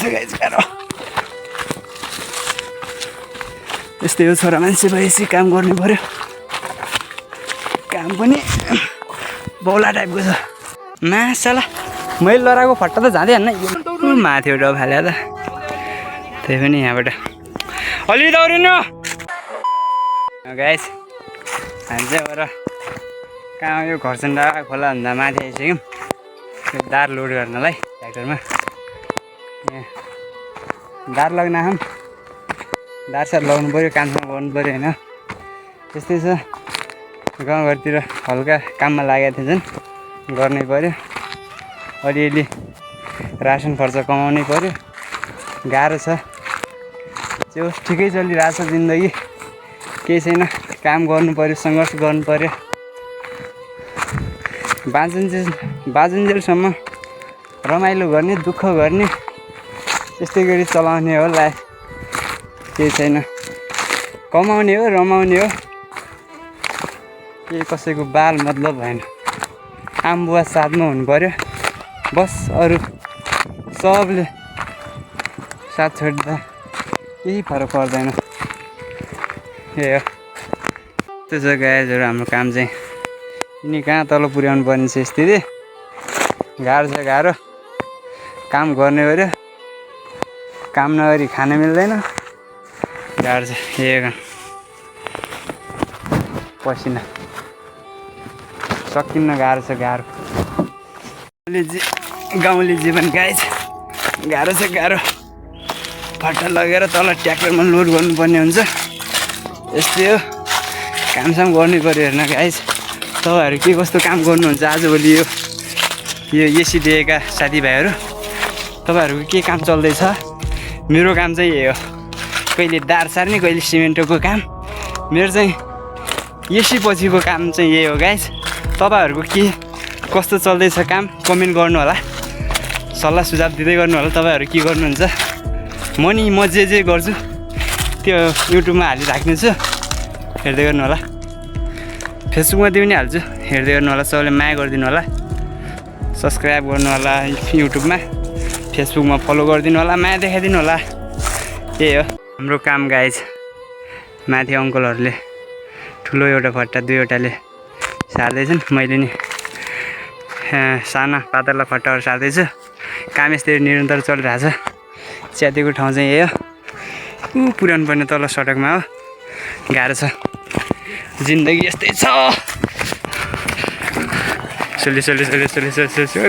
Guys गाह्रो यस्तै हो छोरा मान्छे भएपछि काम गर्नु पर्यो काम पनि बौला टाइपको छ मासला मैले लडाएको फट्टा त जाँदै हान्न माथि एउटा फाल्यो त त्यही पनि यहाँबाट अलि दौडिनु गाइस हामी चाहिँ बर कहाँ यो खरसाङ खोला भन्दा माथि आइसक्यौँ यो दार लोड गर्नलाई ट्र्याक्टरमा यहाँ दार लग्न आऊँ दारसार लगाउनु पऱ्यो कामसँग गर्नु पऱ्यो होइन त्यस्तै छ गाउँघरतिर हल्का काममा लागेको थियो झन् गर्नै पऱ्यो अलिअलि रासन खर्च कमाउनै पऱ्यो गाह्रो छ त्यो ठिकै चलिरहेछ जिन्दगी केही छैन काम गर्नु पऱ्यो सङ्घर्ष गर्नु पऱ्यो बाँचुन्जेलसम्म रमाइलो गर्ने दुःख गर्ने त्यस्तै गरी चलाउने हो लाइफ केही छैन कमाउने हो रमाउने हो केही कसैको बाल मतलब भएन आम्बुवा साथमा हुनु पऱ्यो बस अरू सबले साथ छोड्दा केही फरक पर्दैन ए हो त्यो छ गाइजहरू हाम्रो काम चाहिँ यिनी कहाँ तल पुर्याउनु पर्ने छ स्थिति गाह्रो छ गाह्रो काम गर्ने पऱ्यो काम नगरी खान मिल्दैन गाह्रो छ ए पसिना सकिन्न गाह्रो छ गाह्रो गाउँले जीवन गाइज गाह्रो छ गाह्रो फट्टा लगेर तल ट्र्याक्टरमा लोड गर्नुपर्ने हुन्छ यस्तै हो कामसाम गर्नु पऱ्यो हेर्न गाइज तपाईँहरू के कस्तो काम गर्नुहुन्छ आजभोलि यो एसी दिएका साथीभाइहरू तपाईँहरूको के काम चल्दैछ मेरो काम चाहिँ यही हो कहिले दार सार्ने कहिले सिमेन्टको काम मेरो चाहिँ एसी पछिको काम चाहिँ यही हो गाइज तपाईँहरूको के कस्तो चल्दैछ काम कमेन्ट गर्नु होला सल्लाह सुझाव दिँदै गर्नु होला तपाईँहरू के गर्नुहुन्छ म जे गर्छु त्यो युट्युबमा हालिराख्ने छु हेर्दै गर्नु होला फेसबुकमा पनि हाल्छु हेर्दै गर्नु होला सबैले माया गरिदिनु होला सब्सक्राइब गर्नु होला युट्युबमा फेसबुकमा फलो गरिदिनु होला माया देखाइदिनु होला यही हो हाम्रो काम गाइज माथि अङ्कलहरूले ठुलो एउटा फट्टा दुईवटाले सार्दैछन् मैले नि साना पातला फट्टाहरू सार्दैछु काम यस्तै निरन्तर चलिरहेछ च्यातिको ठाउँ चाहिँ यही हो पुर्याउनु पर्ने तल सडकमा हो गाह्रो छ जिन्दगी यस्तै छ सोली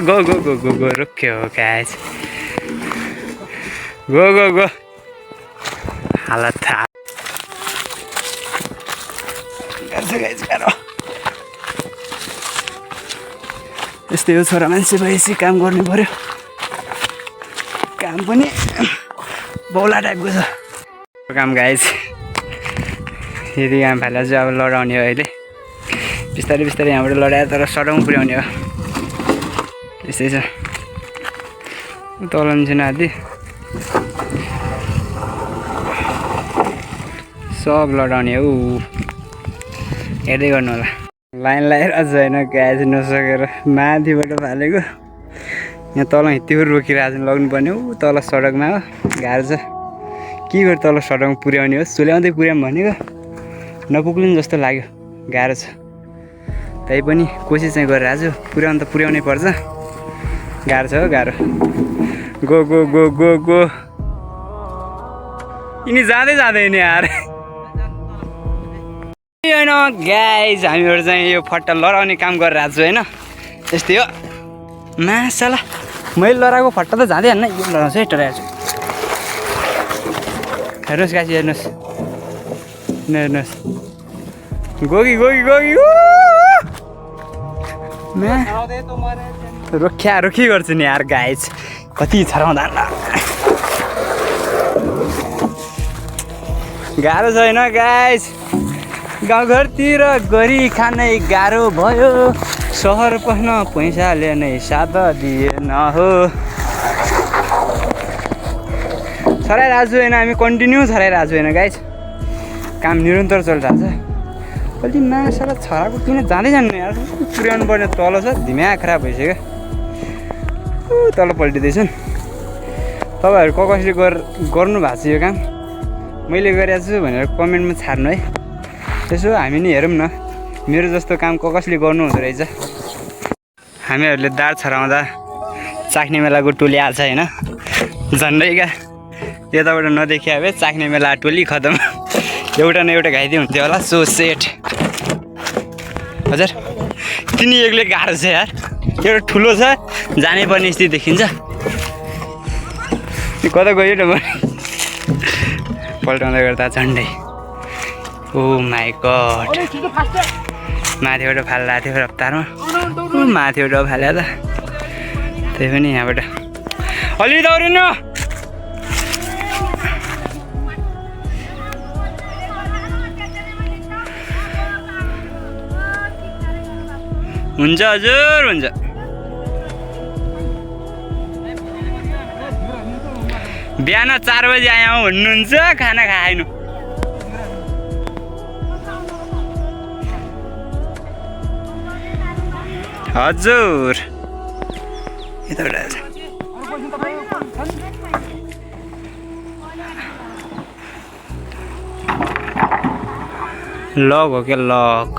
go go go go go रोक्यो गाइज गो गो गो हालत थाहा गाइज गाह्रो यस्तै हो छोरा मान्छे भएपछि काम गर्नु पऱ्यो काम पनि बौला टाइपको छ काम गाइज यदि काम फालेर चाहिँ अब लडाउने हो अहिले बिस्तारै बिस्तारै यहाँबाट लडाएर तर सडकमा पुर्याउने हो यस्तै छ तल छैन आदि सब लडाउने हो हेर्दै गर्नु होला लाइन लगाएर अझ होइन गाइज नसकेर माथिबाट फालेको यहाँ तल हित्तिको रोकिरहेको छ लग्नुपर्ने हो तल सडकमा हो गाह्रो छ के गरी तल सडकमा पुर्याउने हो सुल्याउँदै पुर्याउँ भनेको नपुग्नु जस्तो लाग्यो गाह्रो छ तैपनि कोसिस चाहिँ गरिरहेको छु पुर्याउनु त पुर्याउनै पर्छ गाह्रो छ हो गाह्रो go go go go go यिनी जाँदैन यार होइन गाइज हामीहरू चाहिँ यो फट्टा लडाउने काम गरिरहेको छु होइन यस्तै हो मासला मैले लडाएको फट्टा त जाँदै हान्न यो लडाउँछ है टराएको छु हेर्नुहोस् गाइस हेर्नुहोस् हेर्नुहोस् गोगी रोखी गर्छु नि यार गाइज कति छराउँदा गाह्रो छैन गाइज गाउँघरतिर गरी खानै गाह्रो भयो सहर पस्न पैसाले नै साथ दिएन हो छराइरहेको छु होइन हामी कन्टिन्यू छराइरहेको छु होइन गाइज काम निरन्तर चलिरहेको छ अलि मासला छराको किन जाँदै जानु यार पुर्याउनु पर्ने तल छ दिमाग खराब भइसक्यो तल पल्टिँदैछन् तपाईँहरू कसले गर्नु भएको छ यो काम मैले गरेको छु भनेर कमेन्टमा छाड्नु है। यसो हामी नि हेरौँ न मेरो जस्तो काम कसले गर्नु हुँदो रहेछ। हामीहरूले दार छराउँदा चाख्ने मेलाको टोली आल्छ होइन झन्डै क्या यताबाट नदेखिया भए चाख्ने मेला टोली खतम एउटा न एउटा घाइते हुन्थ्यो होला। सो सेट हजुर तिनी एक्लै गाह्रो छ यार एउटा ठुलो छ जानै पर्ने स्थिति देखिन्छ कता गयो न पल्टाउँदै गर्दा झन्डै ओ माई गड माथिबाट फालिरहेको थियो रफ्तारमा माथिबाट फाल्यो त त्यही पनि यहाँबाट अलि दौडिनु हुन्छ हजुर हुन्छ बिहान 4 बजी आयो भन्नुहुन्छ खाना खाएन हजुर लक हो क्या लक